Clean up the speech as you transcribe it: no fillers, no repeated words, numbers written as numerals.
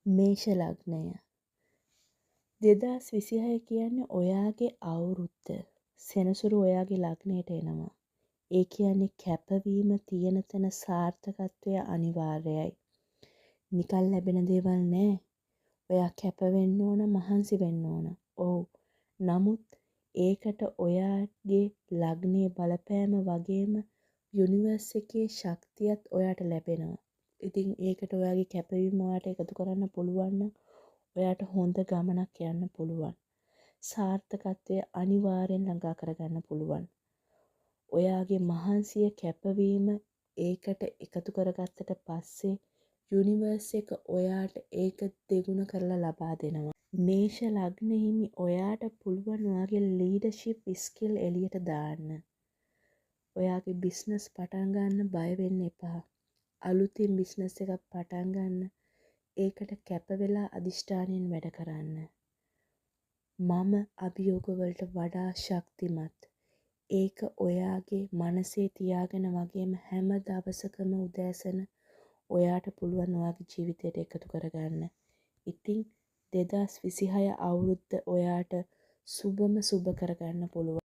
මේෂ ලග්නය. 2026 කියන්නේ ඔයාගේ අවුරුද්ද. සෙනසුරු ඔයාගේ ලග්නයට එනවා. ඒ කියන්නේ කැපවීම තියෙන තැන සාර්ථකත්වය අනිවාර්යයි. නිකන් ලැබෙන දේවල් නෑ. ඔයා කැප වෙන්න ඕන, මහන්සි වෙන්න ඕන. ඔව්. නමුත් ඒකට ඔයාගේ ලග්නයේ බලපෑම වගේම යුනිවර්ස් එකේ ශක්තියත් ඔයාට ලැබෙනවා. ඉතින් ඒකට ඔයාගේ කැපවීම ඔයාට එකතු කරන්න පුළුවන් නම් ඔයාට හොඳ ගමනක් යන්න පුළුවන්. සාර්ථකත්වය අනිවාර්යෙන් ළඟා කරගන්න පුළුවන්. ඔයාගේ මහන්සිය, කැපවීම ඒකට එකතු කරගත්තට පස්සේ යුනිවර්ස් එක ඔයාට ඒක දෙගුණ කරලා ලබා දෙනවා. මේෂ ලග්න හිමි ඔයාට පුළුවන් ඔයාගේ ලීඩර්ෂිප් ස්කිල් එළියට දාන්න. ඔයාගේ බිස්නස් පටන් ගන්න බය වෙන්න එපා. අලුතින් බිස්නස් එකක් පටන් ගන්න. ඒකට කැප වෙලා අධිෂ්ඨානයෙන් වැඩ කරන්න. මම අභියෝග වලට වඩා ශක්තිමත්. ඒක ඔයාගේ මනසේ තියාගෙන වගේම හැම දවසකම උදෑසන ඔයාට පුළුවන් ඔයාගේ ජීවිතයට එකතු කරගන්න. ඉතින් 2026 අවුරුද්ද ඔයාට සුබම සුබ කරගන්න පුළුවන්.